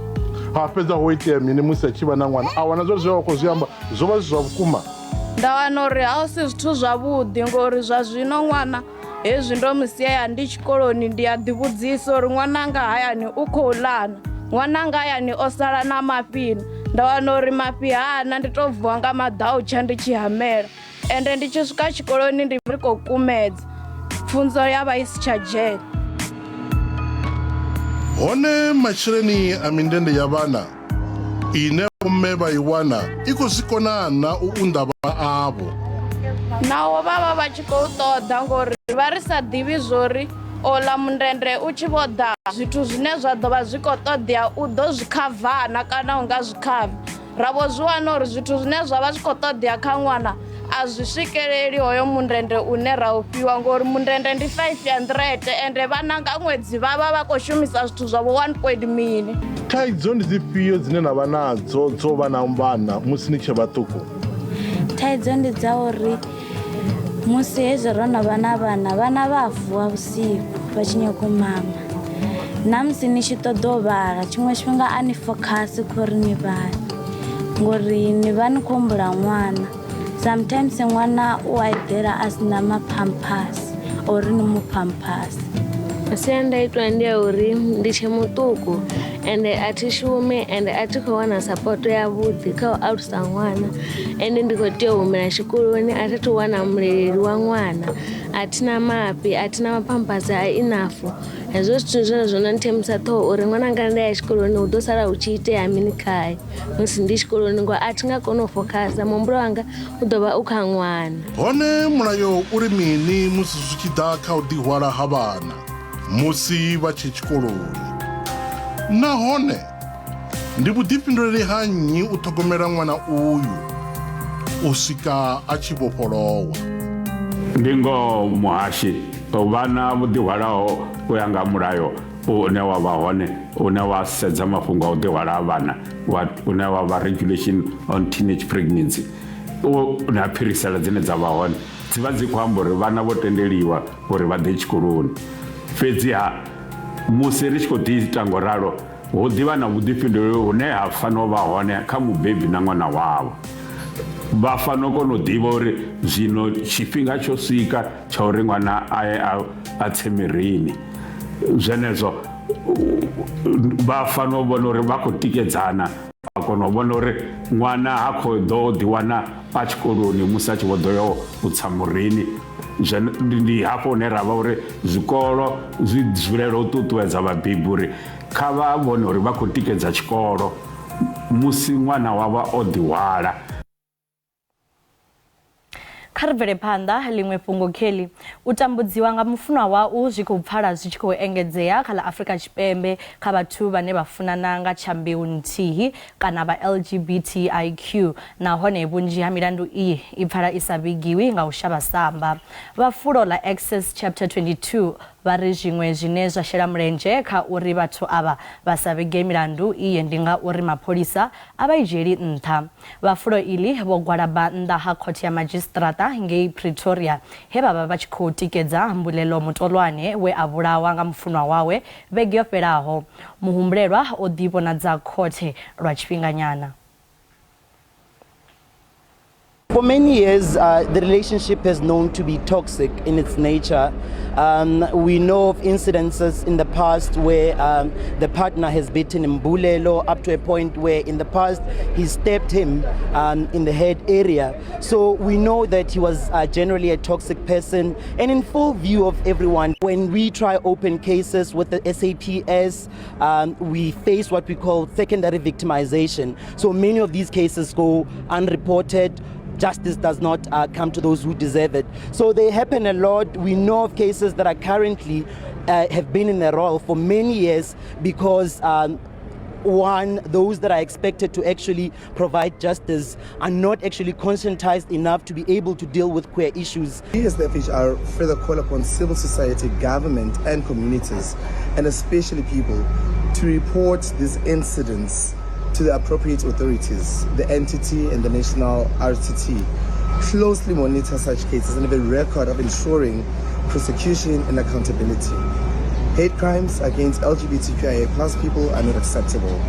Ha fhedza ho itea mini musi a tshi vha na ṅwana a wana zwa zwe wa khou zwi amba zwo vha zwi zwa vhukuma? Nda wana uri ha si zwithu zwavhuḓi ngori zwa zwino ṅwana hezwi ndo mu sia ya ndi tshikoloni ndi a ḓivhudzisa uri ṅwananga hayani u khou ḽana ṅwananga hayani o sala na mafhi na nda wana uri mafhi hana ndi to vuwa nga maḓautsha ndi tshi hamela ende ndi tshi swika tshikoloni ndi ri khou kumedza pfunzo ya vha i si tsha dzhena. Hone masheleni a mindende ya vhana ine vhomme vha i wana i khou zwi kona na u unḓa vhana avho. Naho vha vha vha tshi khou ṱoḓa ngori vha ri sa ḓivhi zwori ola mundende u tshi vho ḓa zwithu zwine zwa ḓo vha zwi khou ṱoḓea u ḓo zwi khavana kana u nga zwi khavi ra vho zwi wana uri zwithu zwine zwa vha zwi khou ṱoḓea kha ṅwana a zwi swikeleli hoyo mundende une ra u fhiwa ngori mundende ndi 500 ende vhana nga ṅwedzi vha vha vha khou shumisa zwithu zwa vho 1 point mini. Thaidzo ndi dzifhio dzine na vha nadzo dzo vha na vhana musi ni tshe vhaṱuku? Thaidzo ndi dza uri musi hezwi ro no vha na vhana, vhana vha a vuwa vhusiku vha tshi nyanga u mama. Na musi ni tshi ṱoḓa u vhala tshiṅwe tshifhinga a ni fokhasi kha uri ni vhale ngori ni vha ni khou humbula ṅwana. Sometimes ṅwana u a eḓela a si na maphamphasi uri ni mu phamphase. Masiandaitwa ndi a uri ndi tshe muṱuku ende a thi shumi ende a thi khou wana sapoto yavhuḓi kha u alusa ṅwana ende ndi khou tea u humela tshikoloni a thi thu wana muleleli wa ṅwana a thi na mafhi a thi na maphamphasi a enough hezwo zwithu ndi zwone zwo no nthemisa ṱhoho uri ṅwananga nda ya tshikoloni hu ḓo sala hu tshi itea mini khae musi ndi tshikoloni ngori a thi nga koni u fokhasa muhumbulo wanga u ḓo vha u kha ṅwana. Hone mulayo u ri mini musi zwi tshi ḓa kha u ḓihwala ha vhana musi vha tshe tshikoloni? Nahone ndi vhuḓifhinduleli ha nnyi u ṱhogomela ṅwana uyu u swika a tshi vhofholowa? Ndi ngoho muhashi, vhana vho ḓihwalaho u ya nga mulayo une wa vha hone une wa sedza mafhungo a u ḓihwala ha vhana une wa vha Regulation on Teenage Pregnancy u na phirisela dzine dza vha hone dzi vha dzi khou amba uri vhana vho tendeliwa uri vha ḓe tshikoloni. Fhedziha musi ri tshi khou ḓi ita ngo ralo hu ḓi vha na vhuḓifhinduleli hune ha fanela u vha hone kha mubebi na ṅwana wawe. Vha fanela u kona u ḓivha uri zwino tshifhinga tsho swika tsha uri ṅwana a ye a tse mirini. Zwenezwo vha fanela u vhona uri vha khou tikedzana vha kona u vhona uri ṅwana ha khou ḓo ḓiwana a tshikoloni musi a tshi vho ḓo ya u tsa murini. Ndi hafho hune ra vha uri zwikolo zwi dzulela u ṱuṱuwedza vhabebi uri kha vha vhone uri vha khou tikedza tshikolo musi ṅwana wavho o ḓihwala. Kha ri bvele phanḓa ḽiṅwe fhungo kheḽi. U tambudziwa nga mufunwa wau zwi khou pfala zwi tshi khou engedzea kha ḽa Afrika Tshipembe kha vhathu vhane vha funana nga tsha mbeu nthihi kana vha LGBTIQ nahone vhunzhi ha milandu iyi i pfala i sa vhigiwi nga u shavha samba. Vha fulo ḽa Access Chapter 22 Vha ri zwiṅwe zwine zwa shela mulenzhe kha uri vhathu avha vha sa vhige milandu iyi ndi ngauri mapholisa a vha i dzhieli nṱha. Vha fulo iḽi vho gwalaba nnḓa ha khothe ya madzhisiṱiraṱa ngei Pretoria he vha vha vha tshi khou tikedza Mbulelo Mutolwane we a vhulawa nga mufunwa wawe vhege yo fhelaho. Muhumbulelwa o ḓi vhonadza khothe lwa tshifhinganyana. For many years, the relationship has known to be toxic in its nature. We know of incidences in the past where the partner has beaten Mbulelo up to a point where in the past he stabbed him in the head area. So we know that he was generally a toxic person and in full view of everyone. When we try open cases with the SAPS, we face what we call secondary victimization. So many of these cases go unreported. Justice does not come to those who deserve it. So they happen a lot. We know of cases that are currently have been in the role for many years because one, those that are expected to actually provide justice are not actually conscientized enough to be able to deal with queer issues. We as the FHR further call upon civil society, government and communities, and especially people, to report these incidents to the appropriate authorities, the entity and the national RTT. Closely monitor such cases and have a record of ensuring prosecution and accountability. Hate crimes against LGBTQIA plus people are not acceptable.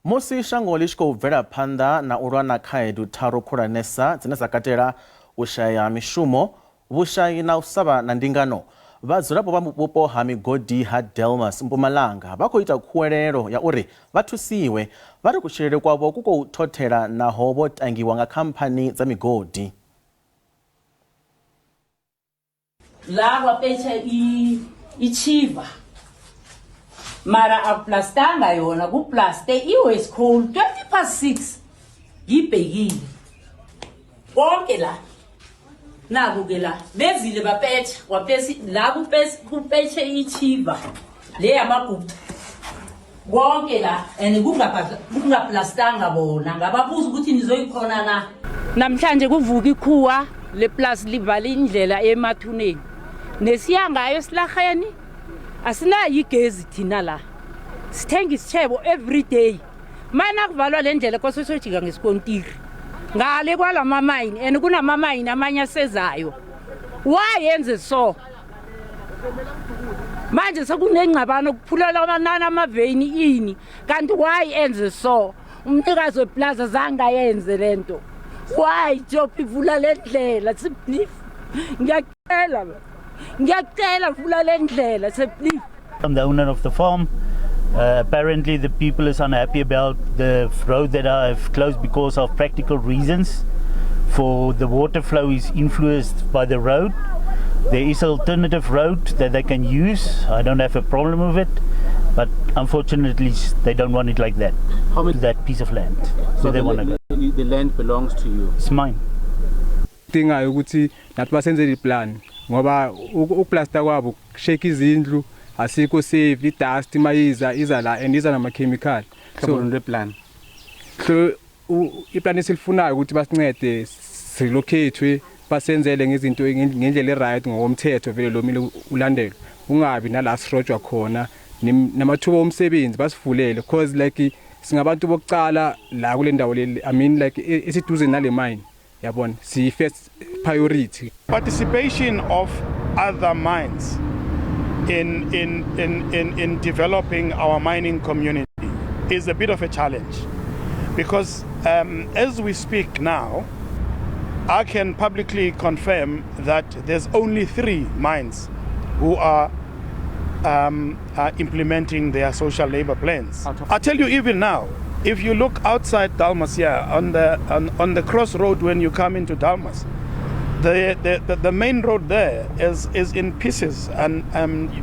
Musi shango ḽi tshi khou bvela phanḓa na u lwa na khaedu tharu khulwanesa dzine dza katela u shaya mishumo, vhushai na u sa vha na ndingano, vhadzulapo vha vhupo ha migodi ha Delmas, Mpumalanga vha khou ita khuwelelo ya uri vha thusiwe. Vha ri kutshilele kwavho ku khou thothela naho vho tangiwa nga khamphani dza migodi. La kwapetsha ichiva mara akuplastanga yona kuplaste i-waste coal 6:20 ngiyibhekile konke la naku-ke la bezile bapetsha kwapesi la kupetshe ichiva le yamagupta konke la and kungaplastanga bona ngababuza ukuthi nizoyikhona na. Namhlanje kuvuka ikhuwa leplasi livala indlela emathuneni nesiya ngayo esilaheni asinayo igezi thina la sithenga isitshebo every day mana kuvalwa le ndlela kose sojika ngesikontiri ngale kwala mamayini and kunamamayini amanye asezayo wayenze so manje sekunengxabano kuphulela amanani amaveni ini kanti why enze so umnikazi weplaza zange ayenze le nto why Jopi vula le ndlela please ngiyacela ngiyacela vula le ndlela please. I'm the owner of the farm. Apparently the people is unhappy about the road that I have closed because of practical reasons. For the water flow is influenced by the road. There is an alternative road that they can use. I don't have a problem with it, but unfortunately they don't want it like that. How many? That piece of land. So they want to go. The land belongs to you? It's mine. Dingayo ukuthi nathi basenzele iplan ngoba ukuplasta kwabo shake izindlu asikho safe, i-dust mayiza iza la and iza nama chemical. So le plan. So iplan esilifunayo ukuthi basincede silocate basenzele ngezinto ngendlela eright ngokomthetho vele lo mile ulandelwe ungabi nala sirojwa khona namathuba omsebenzi basivulele because like singabantu bokucala la kule ndawo le, I mean like esiduze nale mine yabona si first priority. Participation of other mines in developing our mining community is a bit of a challenge because as we speak now, I can publicly confirm that there's only 3 mines who are implementing their social labor plans. I tell you, even now, if you look outside Delmas here, on the crossroad when you come into Delmas, the main road there is in pieces, and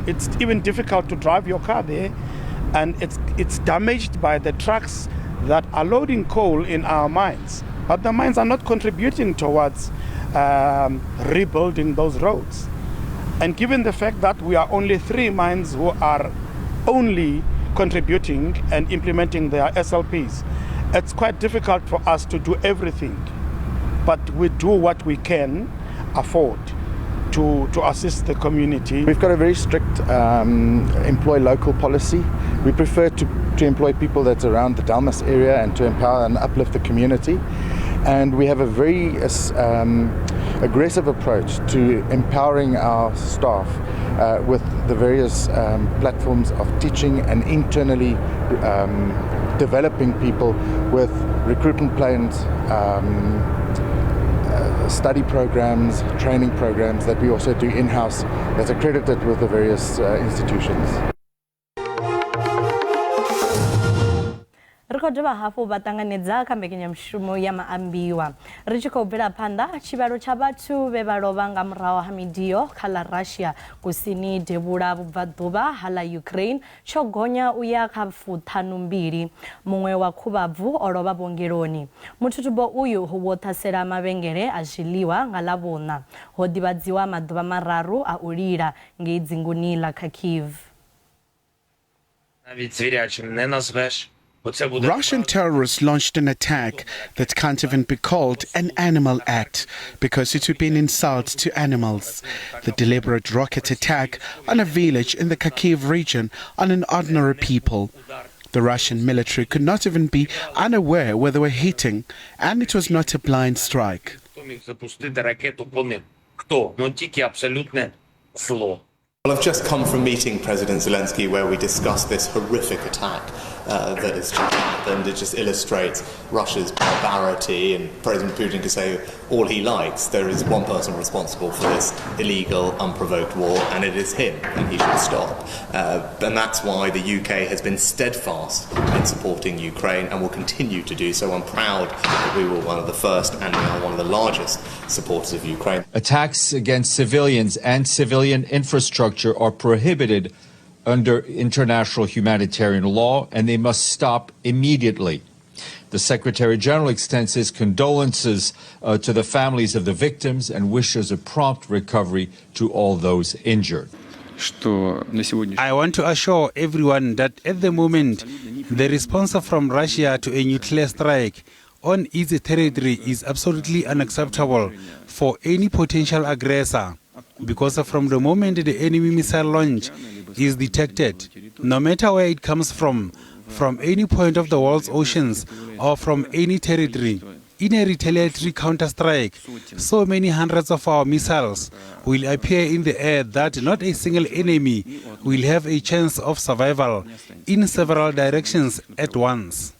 it's even difficult to drive your car there, and it's damaged by the trucks that are loading coal in our mines. But the mines are not contributing towards rebuilding those roads. And given the fact that we are only 3 mines who are only contributing and implementing their SLPs, it's quite difficult for us to do everything. But we do what we can afford to assist the community. We've got a very strict employ local policy. We prefer to employ people that's around the Delmas area and to empower and uplift the community. And we have a very aggressive approach to empowering our staff with the various platforms of teaching and internally developing people with recruitment plans, study programs, training programs that we also do in-house that's accredited with the various institutions. Ri khou dovha hafhu vha ṱanganedza kha mbekanyamushumo ya maambiwa. Ri tshi khou bvela phanḓa, tshivhalo tsha vhathu vhe vha lovha nga murahu ha midio kha ḽa Russia kusini devhula vhubvaḓuvha ha ḽa Ukraine tsho gonya u ya kha 52. Muṅwe wa khuvhabvu o lovha vhuongeloni. Muthuthubo uyu wo ṱhasela mavhengele a zwiḽiwa nga Ḽavhuṋa. Ho ḓivhadziwa maḓuvha mararu a u lila ngei dzinguni ḽa Kharkiv. Russian terrorists launched an attack that can't even be called an animal act because it would be an insult to animals. The deliberate rocket attack on a village in the Kharkiv region on an ordinary people. The Russian military could not even be unaware where they were hitting, and it was not a blind strike. Well, I've just come from meeting President Zelensky where we discussed this horrific attack that has just happened. It just illustrates Russia's barbarity, and President Putin can say all he likes. There is one person responsible for this illegal, unprovoked war, and it is him, and he should stop. And that's why the UK has been steadfast in supporting Ukraine and will continue to do so. I'm proud that we were one of the first and we are one of the largest supporters of Ukraine. Attacks against civilians and civilian infrastructure are prohibited under international humanitarian law, and they must stop immediately. The Secretary General extends his condolences to the families of the victims and wishes a prompt recovery to all those injured. I want to assure everyone that at the moment, the response from Russia to a nuclear strike on its territory is absolutely unacceptable for any potential aggressor, because from the moment the enemy missile launch is detected, no matter where it comes from any point of the world's oceans or from any territory, in a retaliatory counter-strike, so many hundreds of our missiles will appear in the air that not a single enemy will have a chance of survival in several directions at once.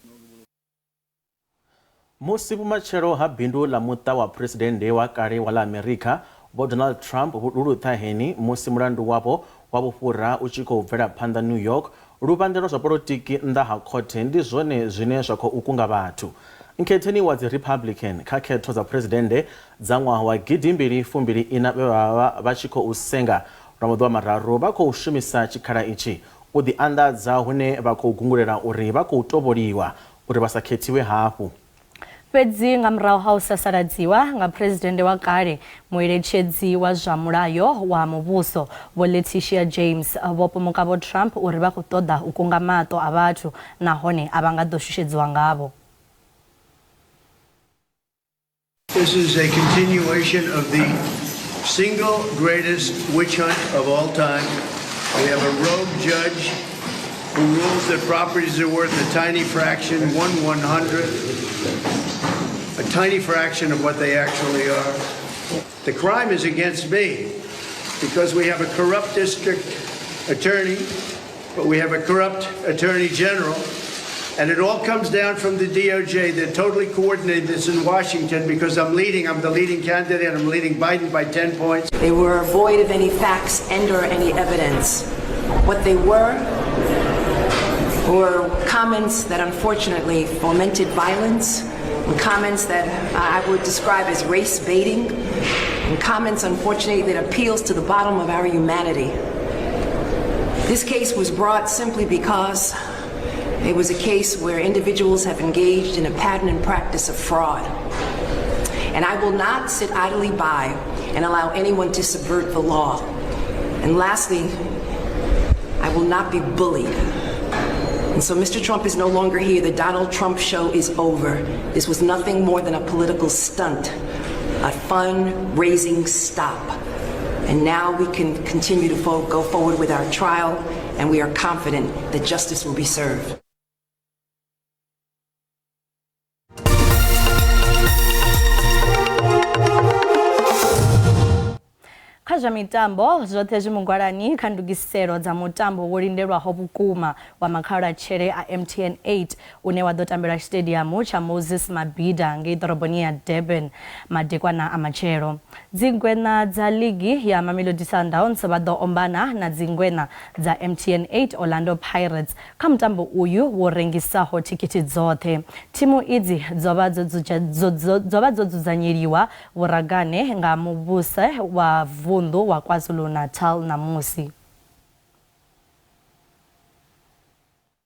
Musi vhumatshelo ha bindu ḽa muṱa wa presidennde wa kale wa ḽa Amerika Vho Donald Trump vho luṱaheni musi mulandu wavho wa vhufhura u tshi khou bvela phanḓa New York, luvhanḓe lwa zwa polotiki nnḓa ha khothe ndi zwone zwine zwa khou kunga vhathu. Nkhetheni wa dzi Republican kha khetho dza presidennde dza ṅwaha wa 2024 vhe vha vha tshi khou senga lwa maḓuvha mararu vha khou shumisa tshikhala itshi u ḓi anḓadza hune vha khou gungulela uri vha khou tovholiwa uri vha sa khethiwe hafhu. Fhedzi nga murahu ha u sasaladziwa nga presidennde wa kale, mueletshedzi wa zwa mulayo wa muvhuso Vho Letitia James vho pomoka Vho Trump uri vha khou ṱoḓa u kunga maṱo a vhathu nahone a vha nga ḓo shushedziwa ngavho. This is a continuation of the single greatest witch hunt of all time. We have a rogue judge who rules that properties are worth a tiny fraction, 1/100th, a tiny fraction of what they actually are. The crime is against me because we have a corrupt district attorney, but we have a corrupt attorney general, and it all comes down from the DOJ. They're totally coordinated this in Washington because I'm the leading candidate, I'm leading Biden by 10 points. They were void of any facts and or any evidence. What they were comments that unfortunately fomented violence, and comments that I would describe as race baiting, and comments, unfortunately, that appeals to the bottom of our humanity. This case was brought simply because It was a case where individuals have engaged in a pattern and practice of fraud. And I will not sit idly by and allow anyone to subvert the law. And lastly, I will not be bullied. And so Mr. Trump is no longer here. The Donald Trump show is over. This was nothing more than a political stunt, a fundraising stop. And now we can continue to go forward with our trial, and we are confident that justice will be served. Kha zwa mitambo zwoṱhe zwi mugwalani kha ndugiselo dza mutambo wo lindelwaho vhukuma wa makhaulatshele a MTN 8 une wa ḓo tambelwa tshitediamu tsha Moses Mabhida ngei ḓoroboni ya Durban madekwana a matshelo. Dzingwena dza ligi ya Mamelodi Sundowns vha ḓo ombana na dzingwena dza MTN 8 Orlando Pirates kha mutambo uyu wo rengisaho thikhithi dzoṱhe. Thimu idzi dzo vha dzo dzudzanyeliwa vhuragane nga muvhuso wa vunḓu wa KwaZulu-Natal ṋamusi.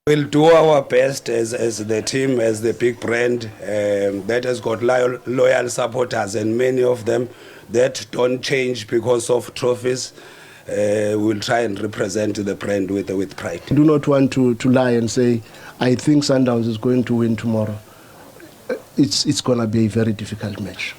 We'll do our best as the team, as the big brand that has got loyal supporters, and many of them that don't change because of trophies. We'll try and represent the brand with pride. I do not want to lie and say, I think Sundowns is going to win tomorrow. It's going to be a very difficult match.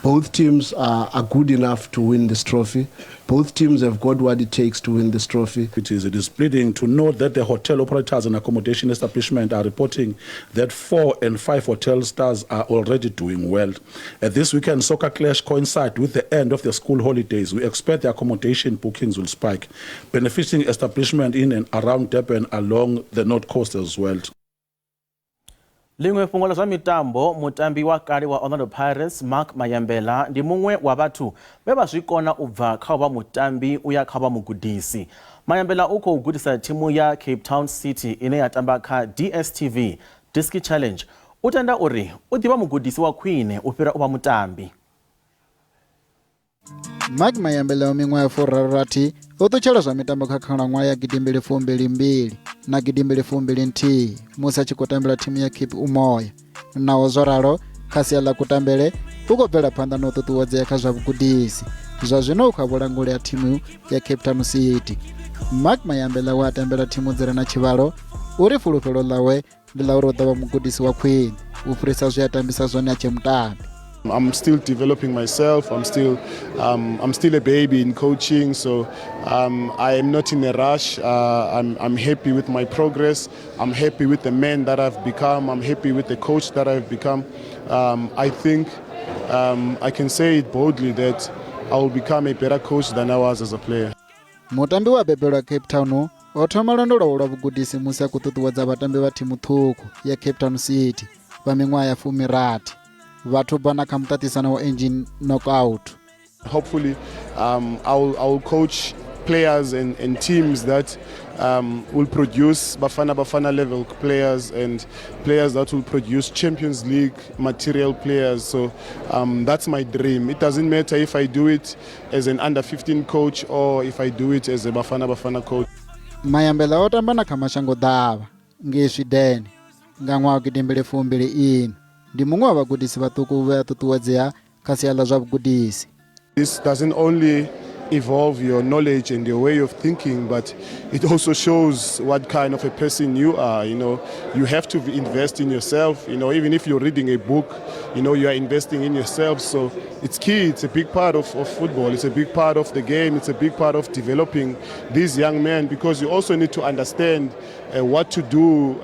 Both teams are good enough to win this trophy. Both teams have got what it takes to win this trophy. It is pleading to note that the hotel operators and accommodation establishment are reporting that 4 and 5 hotel stars are already doing well. This weekend soccer clash coincides with the end of the school holidays. We expect the accommodation bookings will spike, benefiting establishment in and around Durban along the north coast as well. Ḽiṅwe fhungo ḽa zwa mitambo, mutambi wa kale wa Orlando Pirates Mark Mayambela ndi muṅwe wa vhathu vhe vha zwi kona u bva kha u vha mutambi u ya kha vha mugudisi. Mayambela u khou gudisa thimu ya Cape Town City ine ya tamba kha DStv Diski Challenge. U tenda uri u ḓivha mugudisi wa khwine u fhira u vha mutambi. Mark Mayambela wa miṅwaha ya 36 o ṱutshela zwa mitambo kha khalaṅwaha ya 2022 na 2021 musi a tshi khou tambela thimu ya Cape Umoya. Naho zwo ralo, kha sia ḽa kutambele u khou bvela phanḓa na u ṱuṱuwedzea kha zwa vhugudisi. Zwa zwino u kha vhulanguli ha thimu ya Cape Town City. Mark Mayambela we a tambela thimu dzi re na tshivhalo uri fulufhelo ḽawe ndi ḽa uri u ḓo vha mugudisi wa khwine u fhirisa zwe a tambisa zwone a tshe mutambi. I'm still developing myself. I'm still a baby in coaching, so I am not in a rush. I'm happy with my progress. I'm happy with the man that I've become. I'm happy with the coach that I've become. I think I can say it boldly that I will become a better coach than I was as a player. Mutambi wa bebelwa Cape Town o thoma lwendo lwawe lwa vhugudisi musi a khou ṱuṱuwedza vhatambi vha thimu ṱhukhu ya Cape Town City vha miṅwaha ya 16. Vhathu bana kha muṱaṱisano wa Engine Knockout. Hopefully I will coach players and teams that will produce Bafana Bafana level players and players that will produce Champions League material players. So that's my dream. It doesn't matter if I do it as an under 15 coach or if I do it as a Bafana Bafana coach. Mayambela o tamba na kha mashango ḓavha ngei Sweden nga ṅwaha wa 2024. Ndi muṅwe wa vhagudisi vhaṱuku vhe a ṱuṱuwedzea kha sia ḽa zwa vhugudisi. This doesn't only evolve your knowledge and your way of thinking, but it also shows what kind of a person you are. You know, you have to invest in yourself. You know, even if you're reading a book, you know, you are investing in yourself. So it's key. It's a big part of football. It's a big part of the game. It's a big part of developing these young men, because you also need to understand what to do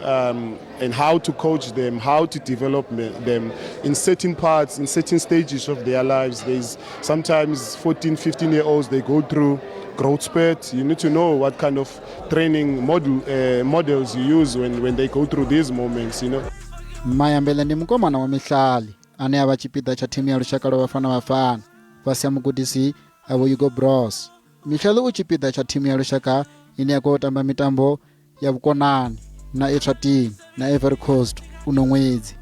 and how to coach them, how to develop them in certain parts, in certain stages of their lives. There's sometimes 14, 15-year-olds, they go through growth spurts. You need to know what kind of training models you use when they go through these moments, you know. Mayambela ndi mukomana wa Mihlali ane a vha tshipiḓa tsha thimu ya lushaka lwa Bafana Bafana fhasi ha mugudisi a vho Hugo Broos. Mihlali u tshipiḓa tsha thimu ya lushaka ine ya khou tamba mitambo ya vhukonani na Eswatini na Ivory Coast uno ṅwedzi.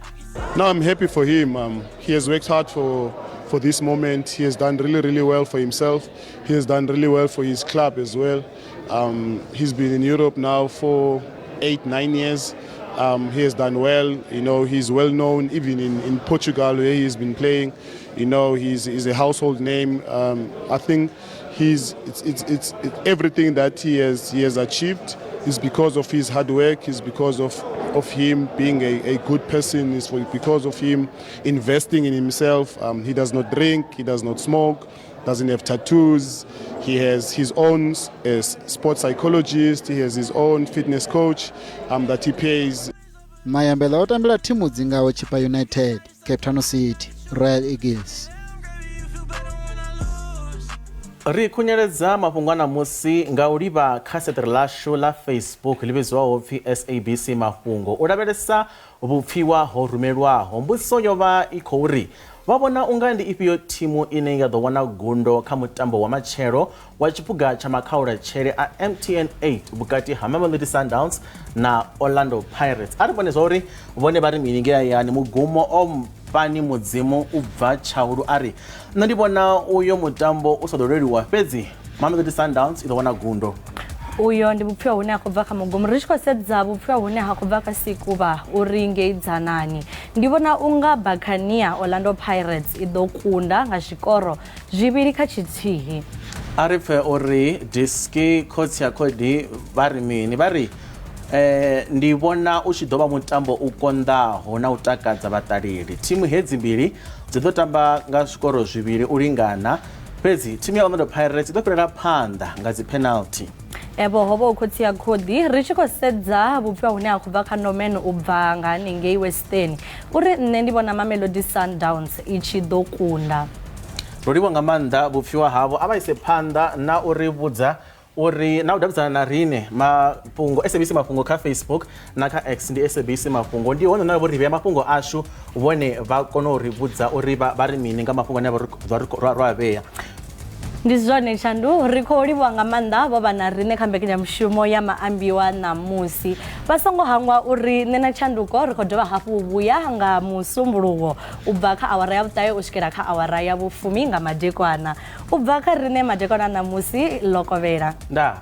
No, I'm happy for him. He has worked hard for this moment. He has done really, really well for himself. He has done really well for his club as well. He's been in Europe now for 8, 9 years. He has done well. You know, he's well known even in Portugal where he's been playing. You know, he's a household name. I think he's it's everything that he has achieved is because of his hard work. Is because of him being a good person. Is because of him investing in himself. He does not drink. He does not smoke. Doesn't have tattoos. He has his own sports psychologist. He has his own fitness coach that he pays. Mayambela o tambela thimu dzi ngaho Chippa United, Cape Town City, Royal Eagles. Ri khunyeledza mafhungo a ṋamusi nga u livha kha seṱere ḽashu ḽa Facebook ḽi vhidzwaho pfi SABC Mafhungo u lavhelesa vhupfiwa ho rumelwaho. Mbudziso yo vha i khou ri vha vhona unga ndi ifhio thimu ine ya ḓo wana gundo kha mutambo wa matshelo wa tshiphuga tsha makhaulatshele a MTN 8 vhukati ha Mamelodi Sundowns na Orlando Pirates. A ri vhone zwa uri vhone vha ri mini ngea yani mugumo o fani mudzimu u bva tshaulu a ri nṋe ndi vhona uyo mutambo u sa ḓo leluwa, fhedzi Mamelodi Sundowns i ḓo wana gundo. Uyo ndi vhupfiwa hune ha khou bva kha mugumo. Ri tshi khou sedza vhupfiwa hune ha khou bva kha Sikuvha uri ngei Dzanani, ndi vhona unga Buccaneer Orlando Pirates i ḓo kunda nga zwikoro 2-1. A ri pfe uri Diski khotsi ya Khodi vha ri mini. Vha ri ndi vhona u tshi ḓo vha mutambo u konḓaho na u takadza vhaṱaleli. Thimu hedzi mbili dzi ḓo tamba nga zwikoro 2 u lingana, fhedzi thimu ya Orlando Pirates i ḓo fhirela phanḓa nga dzi penalty. Evo ho vha hu khotsi ya Khodi. Ri tshi khou sedza vhupfiwa hune ha khou bva kha Norman u bva nga hanengei Western uri nṋe ndi vhona Mamelodi Sundowns i tshi ḓo kunda. Ro livhuwa nga maanḓa vhupfiwa havho. A vha ise phanḓa na uri vhudza uri na u davhidzana na rine mafhungo SABC Mafhungo kha Facebook na kha X ndi SABC Mafhungo, ndi hone na vho ri vhea mafhungo ashu, vhone vha kona u ri vhudza uri vha ri mini nga mafhungo ane ro a vhea. Ndi zwone Tshandu, ri khou livhuwa nga maanḓa vho vha na riṋe kha mbekanyamushumo ya maambiwa ṋamusi. Vha songo hangwa uri nṋe na Tshanduko ri khou dovha hafhu vhuya nga Musumbuluwo u bva kha awara ya 9 u swikela kha awara ya 10 nga madekwana. U bva kha riṋe madekwana ṋamusi, ḽo kovhela. Ndaa.